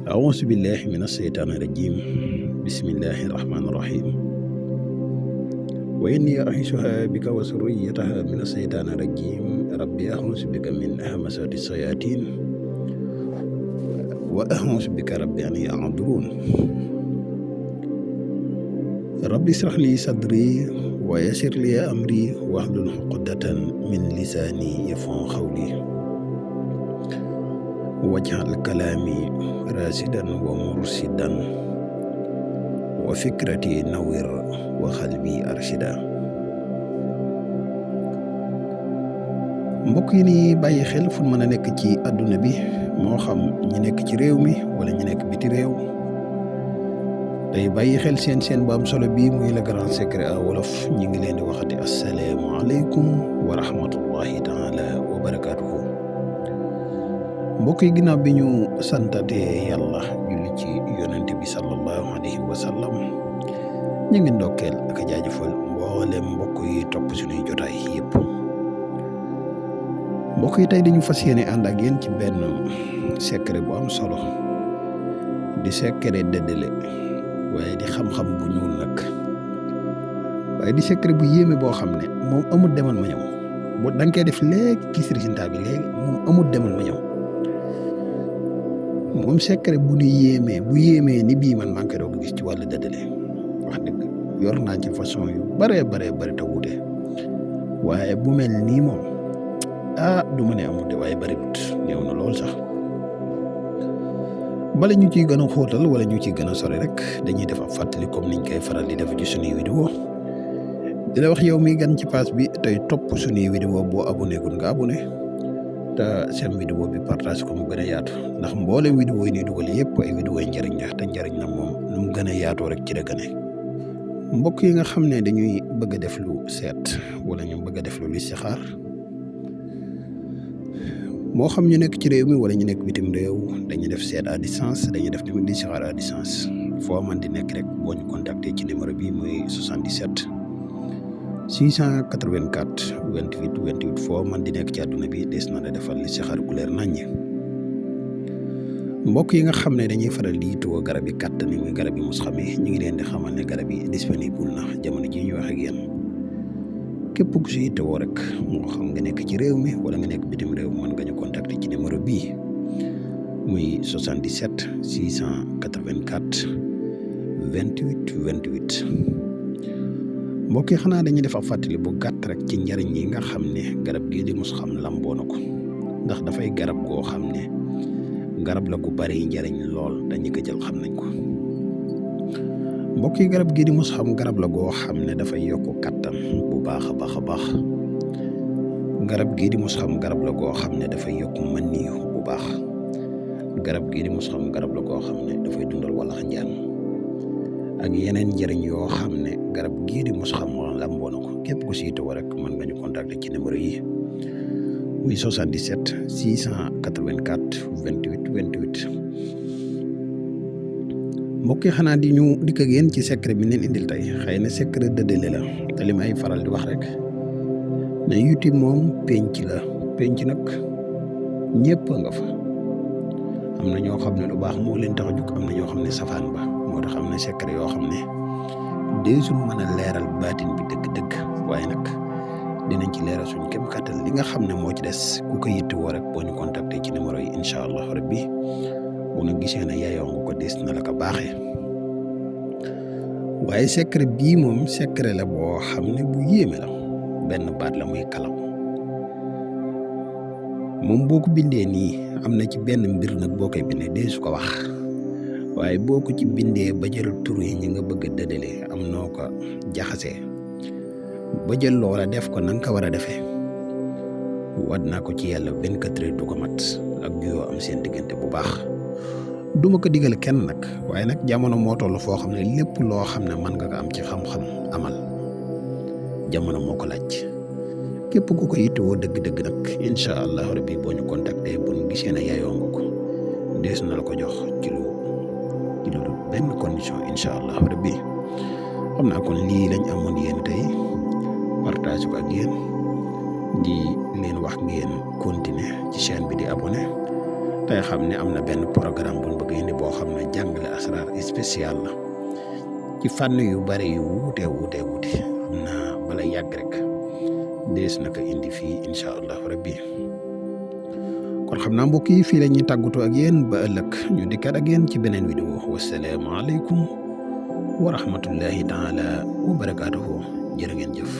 أعوذ بالله من الشيطان الرجيم بسم الله الرحمن الرحيم وإني أعيذها بك وذريتها من الشيطان الرجيم ربي أعوذ بك من همزات الشياطين وأعوذ بك ربي أن يحضرون ربي اشرح لي صدري ويسر لي أمري واحلل عقدة من لساني يفقهوا قولي واجعل كلامي راشدا ومرشدا وفكرتي نوّر وقلبي أرشدا mbokk yi ni bàyyi xel fu mën a nekk ci àdduna bi moo xam ñi nekk ci réew mi wala ñi nekk biti réew tey bàyyi xel seen bu am solo bii muy le grand secret à wolof ñi ngi leen di waxati assalaamu aleykum wa rahmatullahi taala wa barakaatuhu mbokk yi ginnaaw bi ñu santatee yàlla julli ci yonente bi sallallahu alayhi wa sallam ñu ngi ndokkeel ak jaajëfal mboolem mbokk yi topp suñuy jotaay yëpp mbokk yi tey dañu fas yéene ànd ak yéen ci benn secret bu am solo di secret dëddale waaye di xam-xam bu ñuul nag waaye di secret bu yéeme boo xam ne moom amul demal ma ñëw bu da nga koy def léegi gis résultat bi léegi moom amul demal ma ñëw moom secret bu ñu yéemee ni bii man maa ngi koy doog gis ci wàllu dëddale wax dëgg yor naa ci façon yu bare te wuute waaye bu mel nii moom du ma ne amul de waaye bariwut néew na lool sax bala ñu ciy gën a xóotal wala ñu ciy gën a sori rek dañuy def ab fàttali comme niñ koy faral di def ci suñuy vidéo di la wax yow mi gan ci page bi tey topp suñuy vidéo boo abonné gun nga abonné te seen vidéo bi partage ko mu gën a yaatu ndax mboolem vidéo yi ñuy dugal yëpp ay vidéo yi njëriñ la te njëriñ la moom nu mu gën a yaatoo rek ci la gën a mbokk yi nga xam ne dañuy bëgg a def lu seet wala ñu bëgg a def lu listixaar moo xam ñu nekk ci réew mi wala ñu nekk bitim réew dañuy def seet à distance dañuy def tamit listixaar à distance foo man di nekk rek boo ñu contacter ci numéro bi muy 77 684 28 28 foo man di nekk ci àdduna bi des na la defal listixaar ku leer naññ mbokk yi nga xam ne dañuy faral di yittewoo garab yi kàttan muy garab yi mus xame ñu ngi leen di xamal ne garab yi disponible na jamono ji ñu wax ak yéen képp ku si yittewoo rek moo xam nga nekk ci réew mi wala nga nekk bitim réew mën nga ñu contacter ci numéro bii muy 77 684 28 28 mbokk yi xanaa dañuy def ab fàttali bu gàtt rek ci njariñ yi nga xam ne garab gii di mus xam lamboo na ko ndax dafay garab goo xam ne garab la gu bari njariñ lool dañu ko jël xam nañ ko mbokk yi garab gii di mus xam garab la goo xam ne dafay yokk kattan bu baax a baax garab gii di mus xam garab la goo xam ne dafay yokk maniyu bu baax garab gii di mus xam garab la goo xam ne dafay dundal walax njaan ak yeneen njëriñ yoo xam ne garab gii di mus xam lamboo na ko képp ku siitoo rek mën nga ñu contacter ci numéro yi muy 77 684 28 28 mbokk yi xanaa di ñu dikk ak yéen ci secret bi leen indil tey xëy na secret dëddale la te li may faral di wax rek ne YouTube moom penc la penc nag ñëpp nga fa am na ñoo xam ne lu baax moo leen tax a jug am na ñoo xam ne safaan ba moo tax am na secret yoo xam ne deesul mën a leeral baatin bi dëgg-dëgg waaye nag dinañ ci leeral suñ kem kàttan li nga xam ne moo ci des ku ko yittewoo rek boo ñu contacter ci numéro yi incha allah rabbi bu nu gisee ne yaayoo nga ko des na la ko baaxee waaye secret bii moom secret la boo xam ne bu yéeme la benn baat la muy kalaw moom boo ko bindee nii am na ci benn mbir nag boo koy bindee dee su ko wax waaye boo ko ci bindee ba jël tur yi ñi nga bëgg a dëddale am noo ko jaxasee ba jël loola def ko na nga ko war a defee waat naa ko ci yàlla 24 heures du ko mat ak juyoo am seen diggante bu baax duma ko digal kenn nag waaye nag jamono moo toll foo xam ne lépp loo xam ne mën nga ko am ci xam-xam amal jamono moo ko laaj képp ku ko yittewoo dëgg-dëgg nag incha allah rabbi boo ñu contacter bu ñu gisee ne yaayoo nga ko dees na la ko jox ci lu benn condition incha allah rabbi xam naa kon lii lañ amoon yéen tey partage ko ak yéen di leen wax ngeen continuer ci chaîne bi di abonné tey xam ne am na benn programme bu ñu bëgg indi boo asrar spécial la ci fànn yu bari yu wuute xam naa bala yàgg rek dees na ko indi fii incha allahu rabbi kon xam naa mbokk yi fii la ñuy tàggatoo ak yéen ba ëllëg ñu dikkaat ak yéen ci beneen vidéo wasalaamu aleykum wa rahmatullahi taala wa barakaatuhu jërë ngeen jëf